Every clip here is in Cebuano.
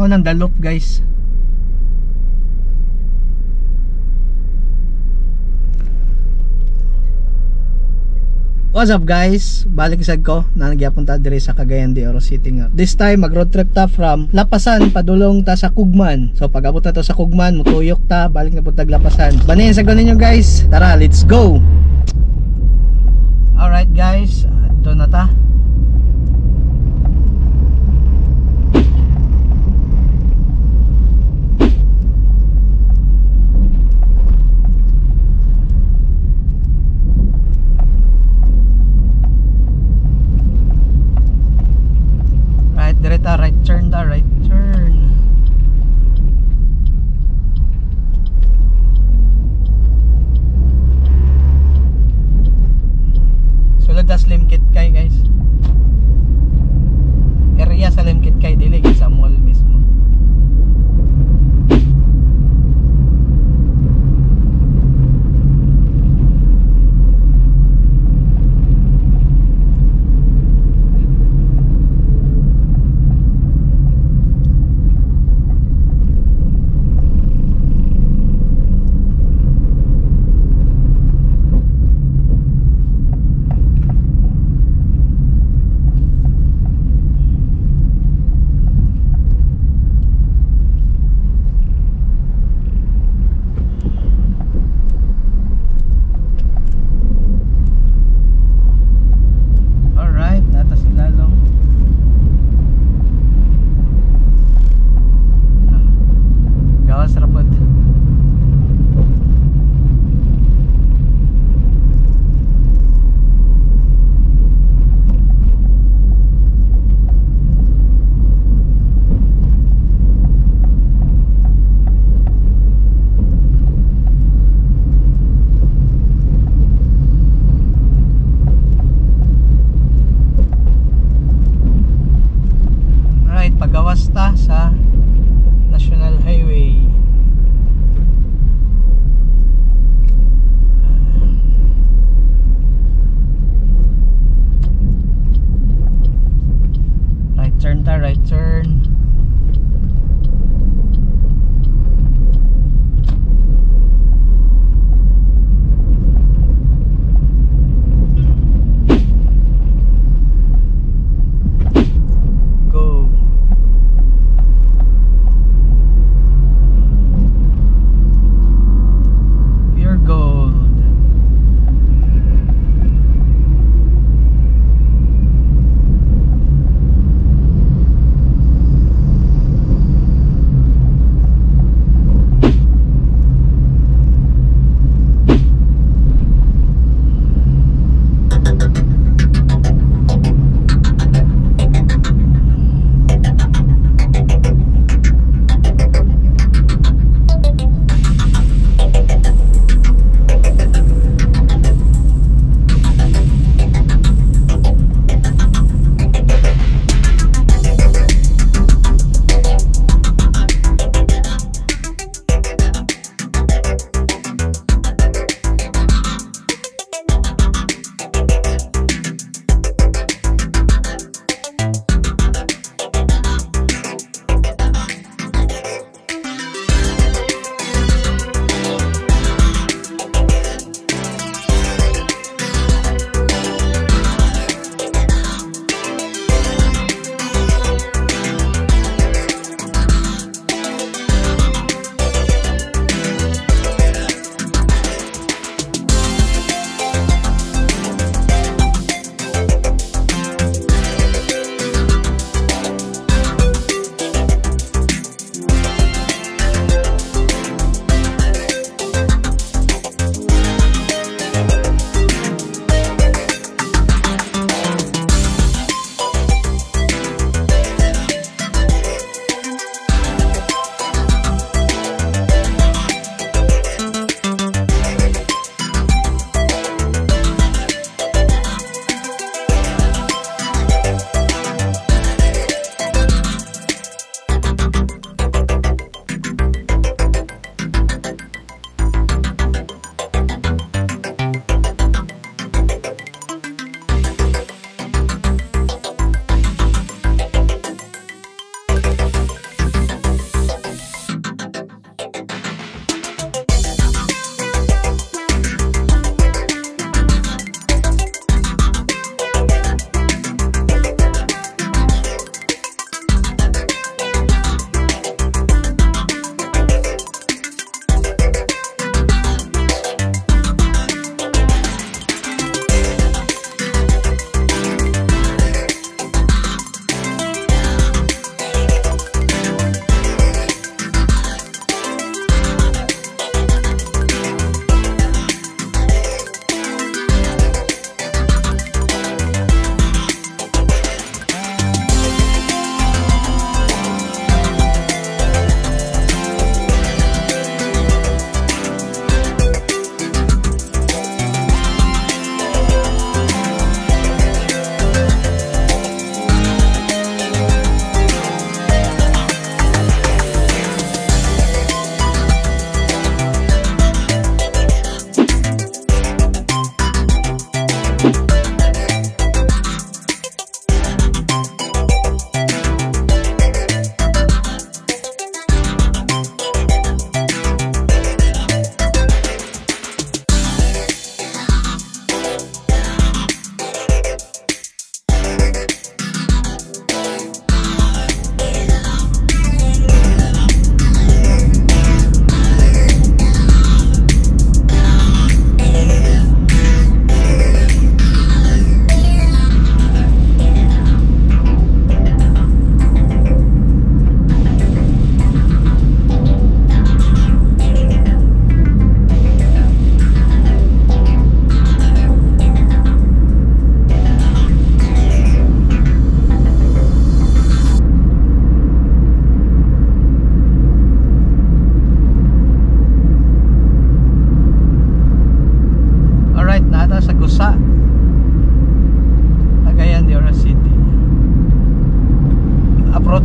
Mao nang The Loop, guys. What's up, guys? Balik sad ko na nagyapon ta diri sa Cagayan de Oro City nga. This time mag road trip ta from Lapasan padulong ta sa Cugman. So pag abot na to sa Cugman, mutuyok ta, balik na pud tag Lapasan. Banin sa ninyo, guys. Tara, let's go. Alright guys, doon na ta. Right, direta, right turn ta, right turn. Sulod ta sa Limketkai, guys. Area sa Limketkai, dili gyud sa mall mismo. Alright, nata sila long. Gawas ra pod. Right, pagawas ta sa National Highway. Right turn ta, right turn. Go. Pure gold.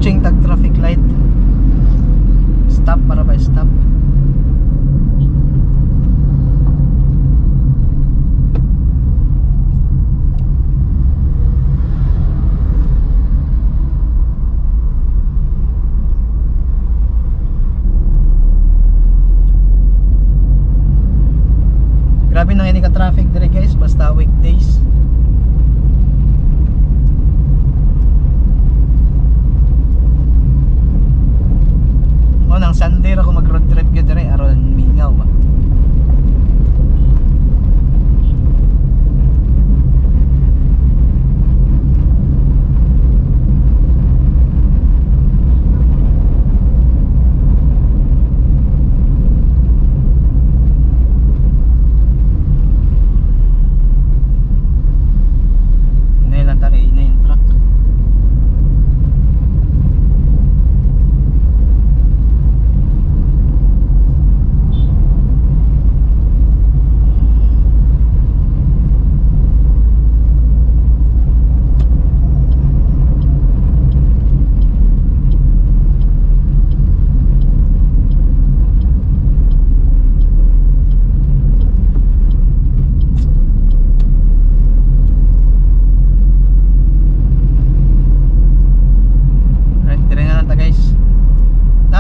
Approaching tag traffic light. Stop para ba stop? Grabe nang ini ka traffic dire guys, basta weekdays. Mo nang Sunday ra ko mag road trip gyud dire aron mingaw ba.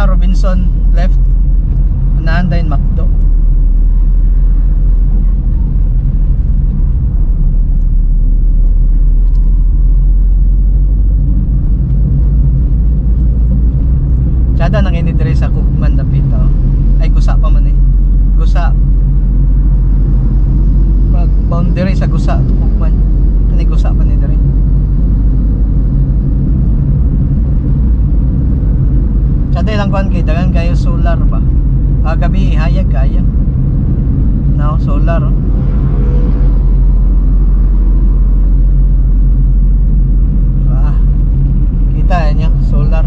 Robinson left, unahan din McDo. Tsada nang ini dire sa Kugman dapit oh. Ay Gusa pa man eh. Gusa. Pag boundary sa Gusa to Kugman. Kani Gusa pa ni dire. Tsada ilang kuan kay dagan kayo solar ba. Gabi hayag kayo. Now solar oh. Ah, kita niyo solar.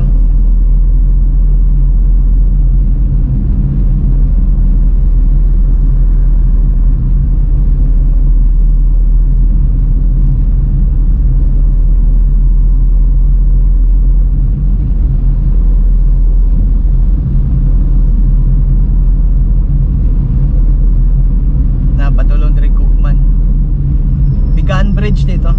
Bigaan Bridge dito.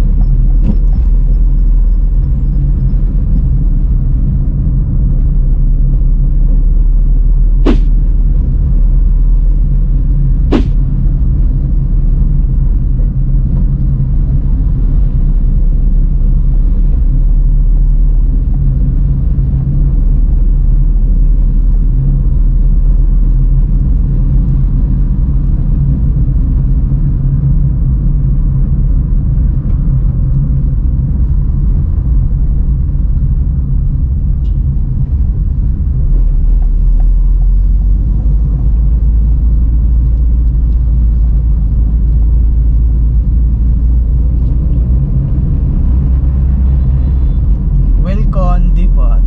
Wilcon Depot.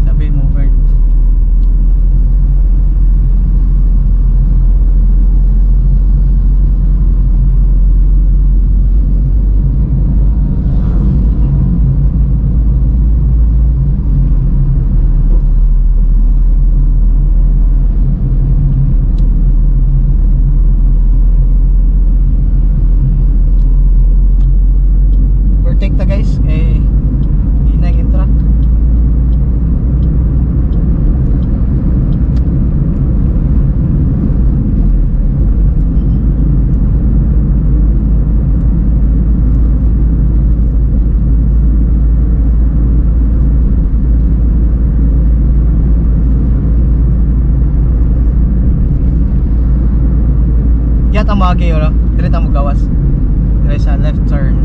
Sabi mo, Bert. Overtake ta guys, eh hinay yung truck. Yata mo agi ro, dire ta mo gawas. Dire sa left turn.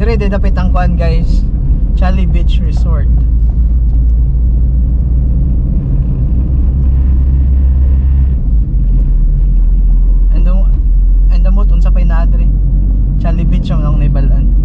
Dire di dapit ang kuan, guys. Charlie Beach Resort. And the mot unsa pay naa diri? Charlie Beach ang akong naibalaan.